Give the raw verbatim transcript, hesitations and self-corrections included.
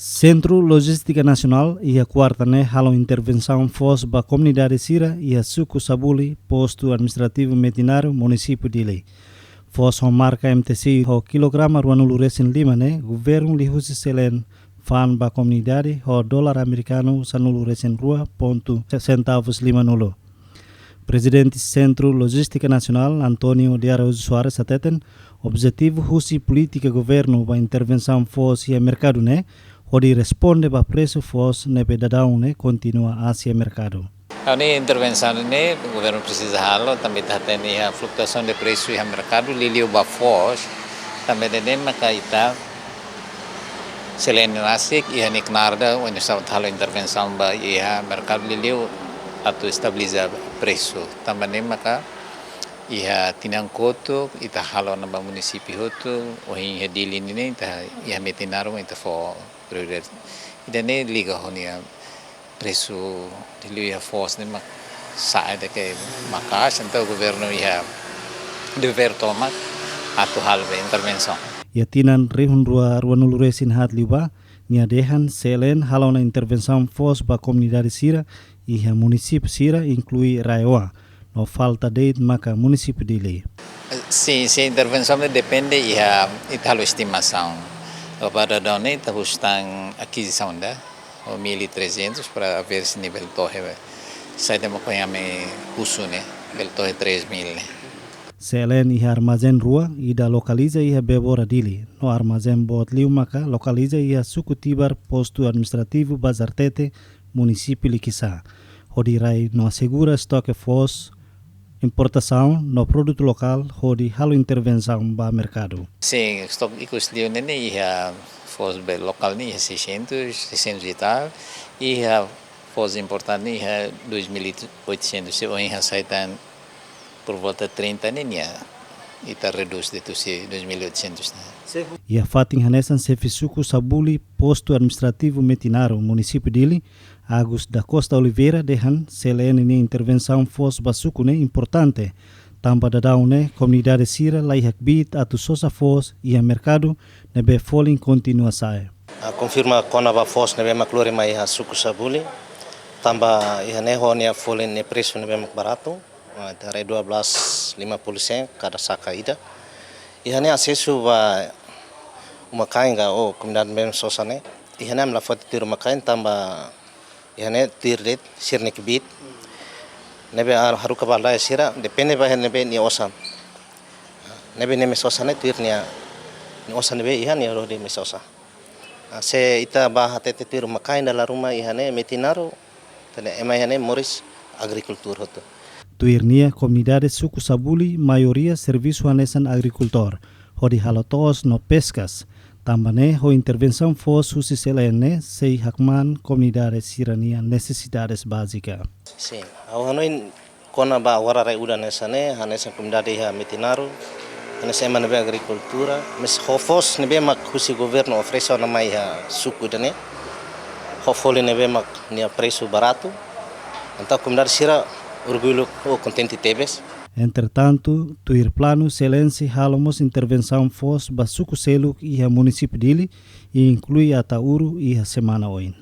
Sentru Lojístika Nasionál iha kuarta ne'e halo intervensaun foos ba komunidade sira iha suku Sabuli, postu administrativu Metinaro, munisípiu Dili. Foos ho marka M T C ho kilograma ruanulu resin lima ne'e, governu liuhusi C L N fa'an ba komunidade ho dolar amerikanu sanulu resin rua pontu sentavus limanulu. Prezidente Sentru Lojístika Nasionál, António de Araújo Soares, hateten, objetivu husi polítika governu ba intervensaun foos iha merkadu ne'e, hodi responde ba presu foos ne'ebé daudaun ne'e kontinua aas iha merkadu. Ha'u-nia intervensaun ne'e governu presiza halo, tanba ita hatene iha flutuasaun de presu iha merkadu, liuliu ba foos, tanba ne'e maka ita C L N rasik iha nia knarda, oinsá atu halo intervensaun ba iha merkadu liuliu atu estabiliza presu. Tanba ne'e maka iha tinan kotuk ita halo ona ba munisípiu hotu, ohin iha Dili nian ita iha Metinaro ita fó prioridade. Ida-ne'e liga ho nia presu liuliu iha foos ne'e mak sa'e de'it ke maka'as, entaun governu iha devér tomak atu halo be intervensaun. Iha tinan rihun rua ruanulu resin haat liubá, nia dehan C L N halo ona intervensaun foos ba komunidade sira iha munisípiu sira, inklui RAEOA, no falta de'it maka munisípiu Dili. Sin, sin, intervensaun ne'e depende iha ita halo estimasaun. Ba daudaun ne'e ita husu tan akizisaun ida, ho mil e trezentos para ver se nia bele to'o iha, saida mak ohin ami husu ne'e, bele to'o iha três mil ne'e. C L N iha armazén rua, ida lokaliza iha Bebora Dili, no armazén boot liu maka lokaliza iha suku Tibar, postu administrativu Bazartete, munisípiu Likisá, hodi rai no asegura estoke foos, importasaun no produtu lokál hodi halo intervensaun ba merkadu. Sin, estoke ikus liu ne'e iha foos be lokál ne'e iha seiscentos, seiscentos e tal, iha foos importadu ne'e iha dois mil e oitocentos, se ohin hasai tan por volta trinta ne'e nia, ita redús de'it husi dois mil e oitocentos ne'e. Iha fatin hanesan, xefe suku Sabuli, postu administrativu Metinaro, munisípiu Dili, Agus da Costa Oliveira, dehan C L N nia intervensaun foos ba suku ne'e importante, tanba daudaun ne'e komunidade sira laiha kbiit atu sosa foos iha merkadu ne'ebé folin kontinua sa'e. Ah, konfirma kona-ba foos ne'ebé mak lori mai iha suku Sabuli, tanba iha ne'e ho nia folin nia presu ne'ebé mak baratu, ah, ita haree dua belas lima puluh sen kada saka ida. Iha ne'e asesu ba uma-kain ka, oh, komunidade ne'ebé sosa ne'e. Iha ne'e ami la foti tuir uma-kain tanba iha ne'e tuir de'it sira-nia kbiit. Ne'ebé ar-, haruka ba aldeia sira, depende ba iha ne'ebé nia osan. Ne'ebé nia mai sosa ne'e tuir nia, nia osan ne'ebé iha nia hodi mai sosa. Ah, se ita bá hatete tuir uma-kain dala ruma iha ne'e Metinaro, tene ema iha ne'e moris agrikultura hotu. Tuir nia, komunidade suku Sabuli maioria servisu hanesan agrikultór, hodi halo to'os no peskas. Tanba ne'e ho intervensaun foos husi C L N ne'e sei hakmaan komunidade sira-nia nesesidades bázika. Sin, ha'u hanoin kona-ba agora rai udan hanesan ne'e, hanesan komunidade iha Metinaro, hanesan ema ne'ebé agrikultura, mais ho foos ne'ebé mak husi governu oferese ona mai iha suku ida-ne'e, ho folin ne'ebé mak nia presu baratu, entaun komunidade sira orgullu, oh, kontente tebes. Entretantu, tuir planu, C L N sei halo mós intervensaun foos ba suku seluk iha munisípiu Dili, inklui Ataúru iha semana oin.